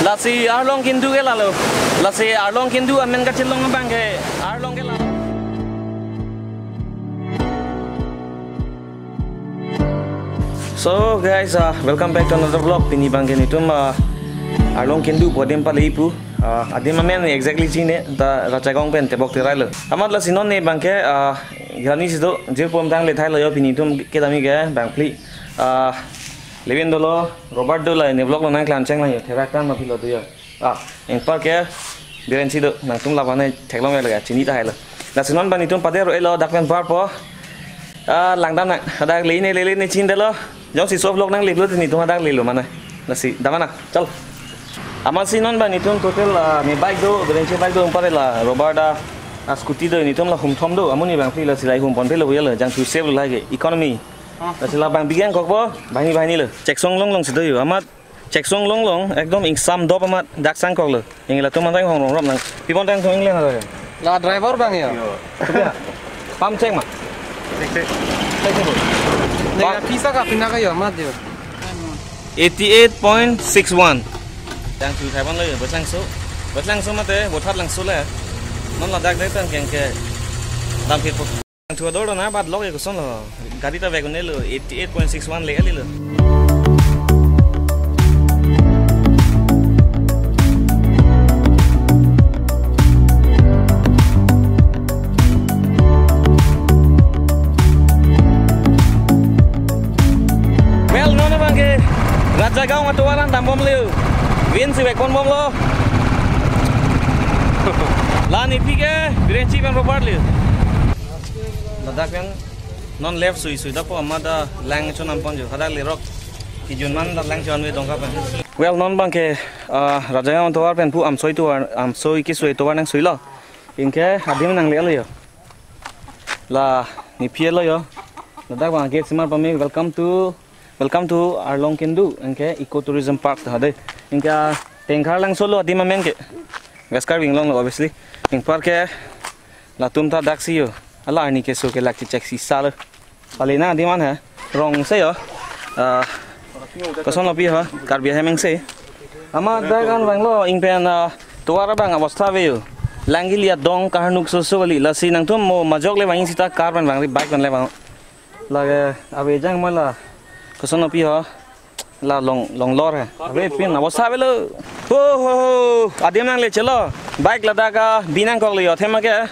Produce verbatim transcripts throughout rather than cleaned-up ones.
Lasi Arlong Kindu ke lalo. Lasi Arlong Kindu amen kachelong abang ke Arlong ke lalo. So guys, uh, welcome back to another vlog. Pini abang ke netum, uh, Arlong Kindu pu adim pale ipu. Uh, adim amen exactly chine ta Rajagaon pen tebok terai lo. Amat lasi non ne abang ke, uh, gani sido jirpo amtang le thai lo yo, pini netum kedam ke bang phli. Uh, Levin dolo, Robert dolo, ne vlog lo nangklang cheng lang yo, therak tang ma philo do yo. Ah, ingpar ke, Birenchi do, nangtum laban ne theklong ya lega, chini tahai lo. Lasi non abang netum padero elo, dak pen bar po. Ah, langdam nang, hadak le ne le le ne chin delo. Jongsi so vlog nangle lo, netum hadak le lo mane. Lasi, damna, chal. Amatsi non abang netum total, ah, ne bike do, Birenchi bike do, ingpar la, Robert da, ah, scooty do, netum la humthom do, amonit bang phli lasi lahai humpon philo ya lo, jangthu save lo lake, economy. Lasi la bang bigang kokpo, banghini banghini lo. Cheksong longlong si do yo, amat cheksong longlong, ekdom ingsam dop amat, dak sangkok lo. Ing latum amantang hong rong rong nang. Pi pon tang thong ingleng lo. La driver bang yo. Pam check ma. Check, check. Check, check, bo. Ne pisa ka pina ka yo, amat yo. Eighty-eight point six one. Jangthu thai pon lo yo, Batlangso. Batlangso mate, Bothatlangso le. Non ladak dek tang keng ke. Dam phit po. Thu ador na bat lok ya koson lo. Gari ta vek ne lo eighty eight point six one le ali lo. Well, non abang ke Rajagaon atovar an dambom le. Vin si vek pon bom lo. La ne phi ke Birenchi pen Robert le. Ladak pen non left sui sui dapo amat ta lang chonam pon jo. Hadak le rok. Kijun man ta lang chon ve dongka pen. Well, non abang ke, ah, Rajagaon tovar pen pu Amsoi tovar, Amsoi kesui tovar nang sui lo. Ingke adim nangle lo yo. La ne phi lo yo. Ladak abang gate simar pame, "Welcome to, welcome to Arlong Kindu," ingke Eco Tourism Park ta de. Ingke Tengkharlangso lo adim amen ke. West Karbi Anglong lo obviously. Ingpar ke latum ta daksi yo. Ala arni keso ke lak chechek si sa lo. Pale nang adim an he. Rong se yo. Ah, koson lo pi ho. Karbi ahem ingse. Amat dak an vanglo ingpen, ah, tovar abang abostha ave yo. Lang kili adong kaharnuk soso kali, lasi nangtum mo majok le vang sita car pen vangri, bike pen le vang. Lake ave jang ma la. Koson lo pi ho. La long, long lor he. Ave pin abostha avelo. Ho, ho, ho. Adim nangle chelo. Bike ladak ka bi nangkok le yo thema ke.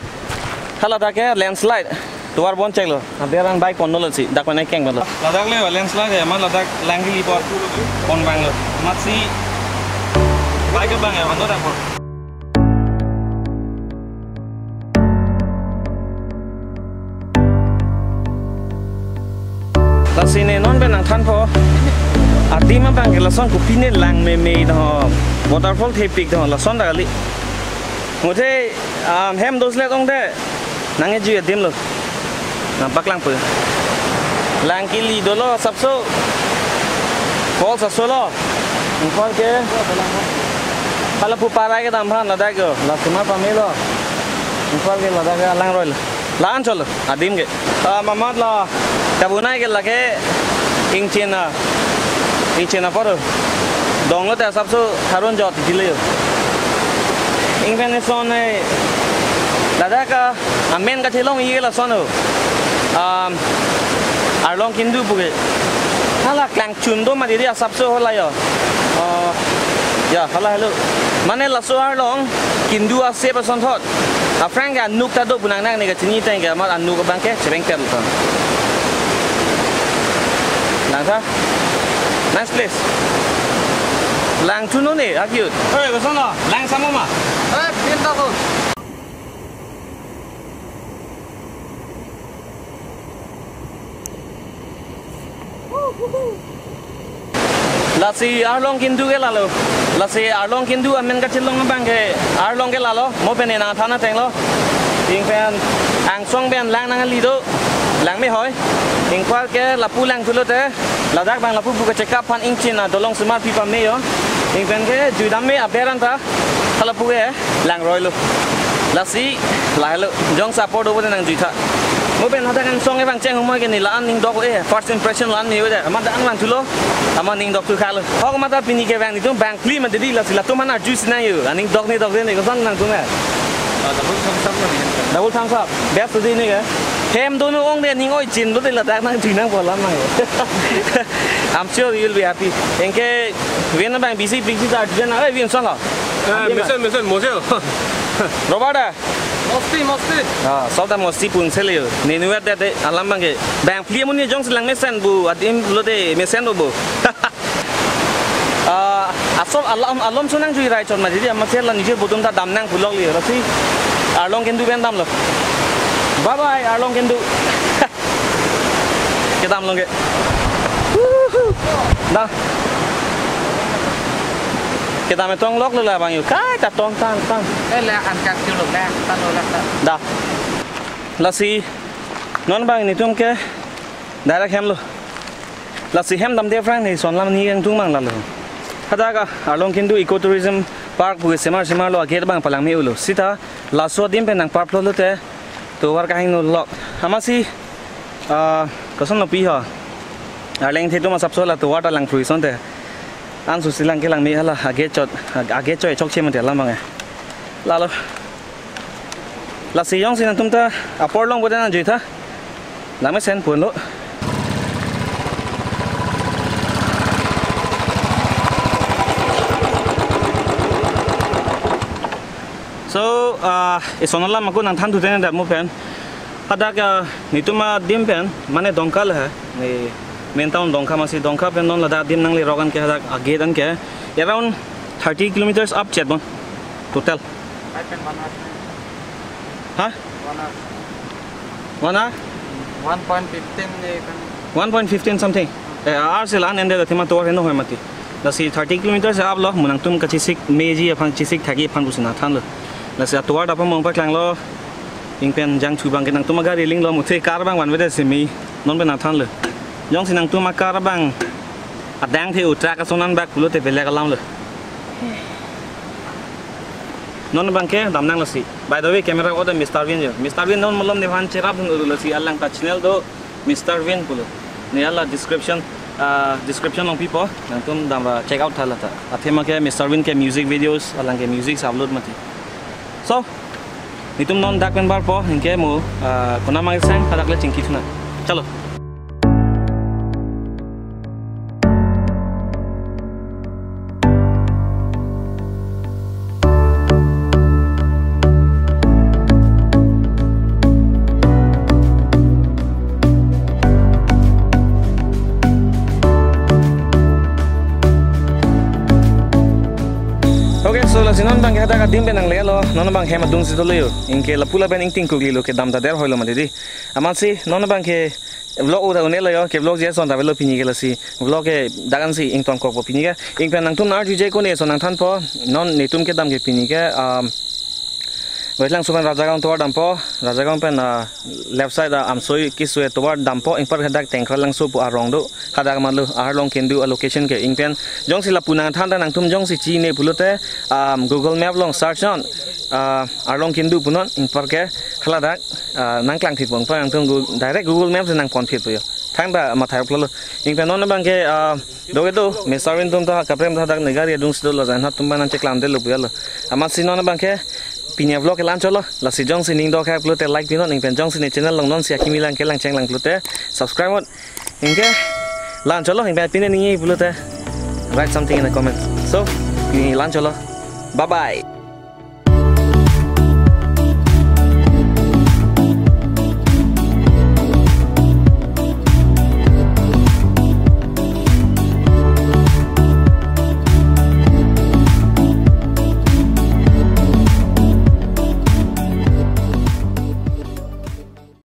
Hala dak ke landslide. Tovar bon chek lo. Abe arang bike pon lo si. Dak pen keng lo. Ladak le yo landslide he. Amat ladak lang kili pon, pon vanglo. Amatsi bike abang ya, ano dak pon. Lasi ne non pen nangthanpo. Adim abang ke lason kopi ne lang meme do. Waterfall thepik do lason ta kali. Muthe, um, hem doslet ongde. Nang eju adim lo. Nangpaklang pu. Lang kili dolo sapso. Falls aso lo. Ingpar ke. Hala pu parai kedam aphan ladak yo. La simar pame lo. Ingpar ke ladak ke alang roi lo. La-an cholo. Adim ke. Ah, amat la. Kabunai ke lake ingchin a. Ingchin apor. Dong lo ta sapso tharun jot jile yo. Ingpen eson ne. Ladak ka amen kachelong ye lason o. Um, Arlong Kindu pu ke. Hala klangchun do ma didi asapso hala yo. Oh, ya, hala hello. Mane laso Arlong Kindu ase pa son thot. Aphrang ke anuk ta do pu nang nang ne kachini tang ke amat anuk abang ke cheveng pen ton. Langtha. Nice place. Lang thuno ne, akyut. Oi, koson lo? Lang samo ma? Eh, pinta ko. Lasi Arlong Kindu ke lalo. Lasi Arlong Kindu amen kachelong abang ke Arlong ke lalo. Mo pen nangthan ateng lo. Ingpen angsong pen lang nangli do. Lang me hoi. Ingpar ke lapu lang thulo te. Ladak abang lapu pu ke check up aphan ingchin a dolong simar pi pame yo. Ingpen ke juidam me aber anta. Hala pu ke lang roi lo. Lasi, lahelo. Jongsi apor do bo te nang juitha. Mo pen hadak angsong evang cheng humoi ke ne la-an ning dok e, first impression la-an ne ode. Amat da-an vangthulo, amat ning dokthu khalo. Hok amat ta pini kevang netum bang phli ma didi, lasi latum aphan arju sinang yo. Aning dok ne dok de ne koson nangtum e. Ah, double thumbs up lo ne. Double thumbs up. Best to di ne ke. Hem donu ong de ning oi chin lo de ladak nangthu nangpo alam nang. I'm sure you will be happy. Anke vin abang bisi piksi ta arju na, eh, vin song lo. Eh, mesen, mesen, mosel. Robert da. Mosti, mosti. Ah, sop ta mosti pun sele yo. Nenu vet det de alam abang ke. Bang phli amonit jongsi lang mesen pu, adim pulote mesen pu. Ah, asol alam, alom sonang jui rai chot ma didi, amat sela nijor botum ta damnang pulok li, lasi Arlong Kendu pen damlo. Bye bye, Arlong Kendu. Kedam long ke. Woohoo. Da. Kedam tong lok lo la abang yo. Kai ta tong tang tang. Eh, le an kak chu lo le, ta lo le ta. Da. Lasi non abang netum ke direct hem lo. Lasi hem damde aphrang ne son alam ni kangtung mang lalo. Hadak Arlong Kendu Eco Tourism Park pu semar semar lo agate abang palang me-ulo. Sita laso adim pen nang park lo lote tovar kahingno lok. Amatsi, ah, koson lo pi ho. Arleng the atum asapso la tovar ta langphrui asonte. Anso si lang kelang me hala agate chot, agate chot chokche mate alam abang e. Lalo. Lasi jongsi nangtum ta apor long bote nang jui tha. Lang mesen pun lo. So, ah, eson alam ako nangthan thu tene dak mo pen. Hadak, ah, netum adim pen, mane Dongka le ha. Ne main town Dongka, amatsi Dongka pen non ladak adim nangle rok an ke hadak agate an ke around thirty kilometers up chet bon total. Five and one hour. Ha? One hour. One hour? One point fifteen ne kan. One point fifteen something. Eh, hour si la-an ende athema tovar heno hoi mati. Lasi thirty kilometers up lo, mo nangtum kachesik meji aphan chesik thagi aphan pusi nangthan lo. Lasi atovar dapa mong paklang lo. Ing pen jangthu abang ke nangtum agari ling lo, muthe car abang vanve de simi. Non pen nangthan lo. Jongsi nangtum a-car abang adang the u truck ason an bak pulote belek alam lo. Non abang ke damnang lasi. By the way, camera order Mister Win jo. Mister Win non malom nephan cherap dun uru lasi alang ta channel do Mister Win pulo. Ne hala description, ah, description along pipo. Nangtum dam ra check out tha lata. Athema ke Mister Win ke music videos, alang ke music upload mati. So, netum non dak pen barpo, anke mo, ah, konat mang sang, hadak le chingki thuna. Chalo. Okay, so lasi non abang ke hadak adim pen nangle lo, non abang hem adung si dolo yo. Anke lapu lapen ingting kukli lo kedam ta der hoi lo mati di. Amatsi non abang ke vlog uda un-e lo yo, ke vlog je son ta avelo pini ke lasi. Vlog ke dak an si ingtong kokpo pini ke. Ing pen nangtum arju je kone son nangthanpo, non netum kedam ke pini ke, um, Westlang suban Rajagang tovar dampo, Rajagang pen, ah, left side, ah, Amsoi kiswe tovar dampo, ingpar hadak Tengkra Langso pu arong do, hadak malu Arlong Kendu a-location ke. Ing pen jongsi lapu nangthan ta nangtum jongsi chine pulote, um, Google Map along search non, ah, Arlong Kendu punon, ingpar ke haladak, ah, nangklang thipong pa nangtum Gu-, direct Google Map si nangpon thippo yo. Thangta mathai plolo. Ing pen non abang ke, ah, doke do, Mister Win atum ta kaprek ta dak ne gari adung si dolo jan ha atum abang nangcheklam detlo pu ya lo. Amatsi non abang ke pini a-vlog ke la-an chot lo. Lasi jongsi ning dokhai pulote like pinon, ing pen jongsi ne channel along non si akimi lang kelang chenglang pulote subscribe non. Anke la-an chot lo, ing pen pine ning pulote write something in the comment. So, pini la-an chot lo. Bye bye.